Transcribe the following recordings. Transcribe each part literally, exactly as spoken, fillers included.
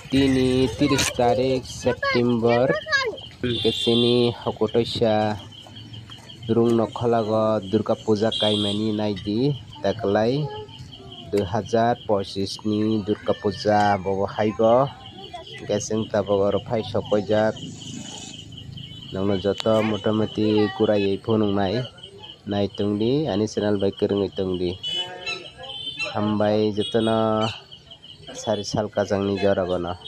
Tini tiris tarik September, kesini hokotoisa rung nokholago Durga Puja kaimani naidi taklai dui hazar pochis ni Durga Puja bobo haibo keseng tabok oro phai sokojak nongno joto motamoti kuraiwi phunuknai. Naitongdi, ani channel bai kwrwngwi tongdi. Hambai jotono sari sal kajangni joragono.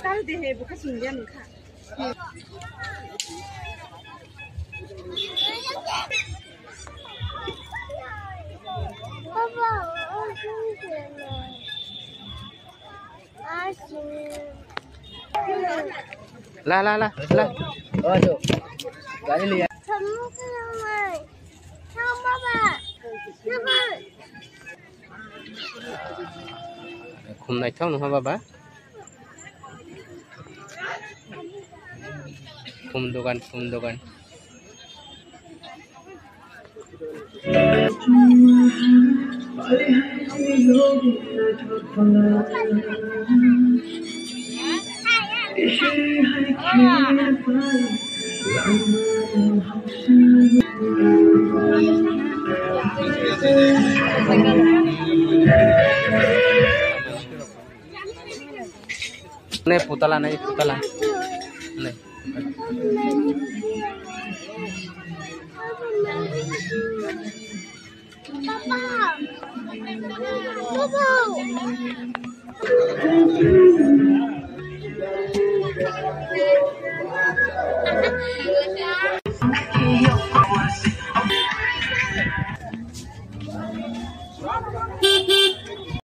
Tal de he, bukha sungya nukha. La, la, la, la. Khum naithok nungkha baba. Khum dogan, khum dogan. Ne putala, ne putala. Ne.